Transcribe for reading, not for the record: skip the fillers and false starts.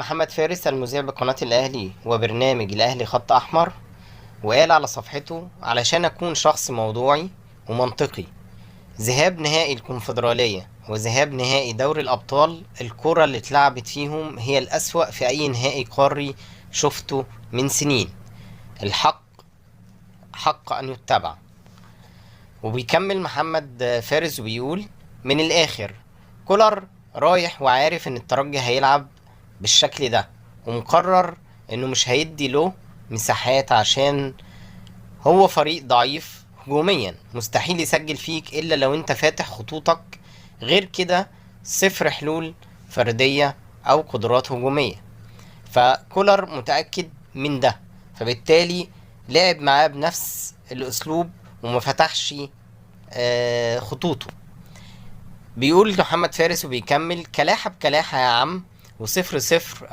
محمد فارس المذيع بقناة الأهلي وبرنامج الأهلي خط أحمر، وقال على صفحته: علشان أكون شخص موضوعي ومنطقي، ذهاب نهائي الكونفدرالية وذهاب نهائي دوري الأبطال، الكرة اللي اتلعبت فيهم هي الأسوأ في أي نهائي قاري شفته من سنين. الحق حق أن يتبع. وبيكمل محمد فارس وبيقول: من الآخر كولر رايح وعارف إن الترجي هيلعب بالشكل ده، ومقرر إنه مش هيدي له مساحات عشان هو فريق ضعيف هجوميا، مستحيل يسجل فيك إلا لو أنت فاتح خطوطك، غير كده صفر حلول فردية أو قدرات هجومية. فكولر متأكد من ده، فبالتالي لعب معاه بنفس الأسلوب وما فتحش خطوطه. بيقول محمد فارس وبيكمل: كلاحة بكلاحة يا عم، وصفر صفر